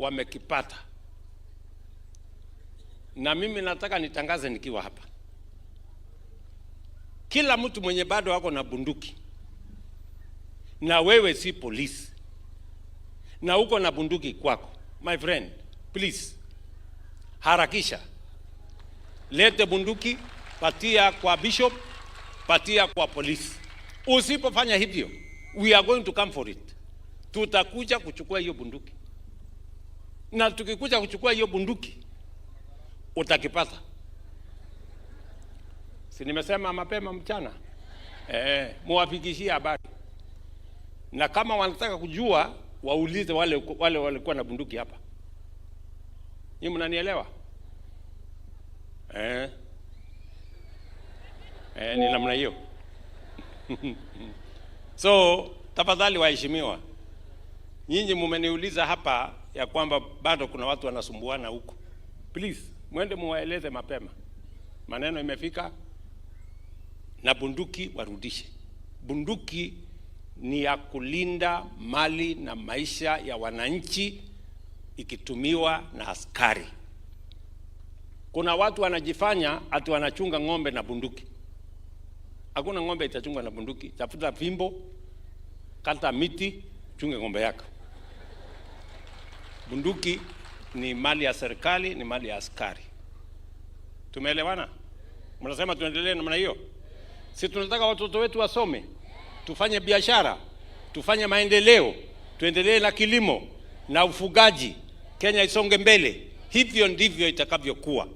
Wamekipata, na mimi nataka nitangaze nikiwa hapa, kila mtu mwenye bado ako na bunduki, na wewe si polisi na uko na bunduki kwako, my friend, please harakisha, lete bunduki, patia kwa bishop, patia kwa polisi. Usipofanya hivyo, we are going to come for it. Tutakuja kuchukua hiyo bunduki, na tukikuja kuchukua hiyo bunduki utakipata. Si nimesema mapema mchana? Eh, muwafikishie habari, na kama wanataka kujua waulize wale wale walikuwa na bunduki hapa. Nyinyi mnanielewa? Eh. Eh, ni namna hiyo. So tafadhali waheshimiwa, nyinyi mumeniuliza hapa ya kwamba bado kuna watu wanasumbuana huku. Please, mwende muwaeleze mapema, maneno imefika na bunduki warudishe. Bunduki ni ya kulinda mali na maisha ya wananchi ikitumiwa na askari. Kuna watu wanajifanya ati wanachunga ng'ombe na bunduki. Hakuna ng'ombe itachungwa na bunduki. Tafuta fimbo, kata miti, chunge ng'ombe yako. Bunduki ni mali ya serikali, ni mali ya askari. Tumeelewana? Mnasema tuendelee namna hiyo? Si tunataka watoto wetu wasome, tufanye biashara, tufanye maendeleo, tuendelee na kilimo na ufugaji, Kenya isonge mbele. Hivyo ndivyo itakavyokuwa.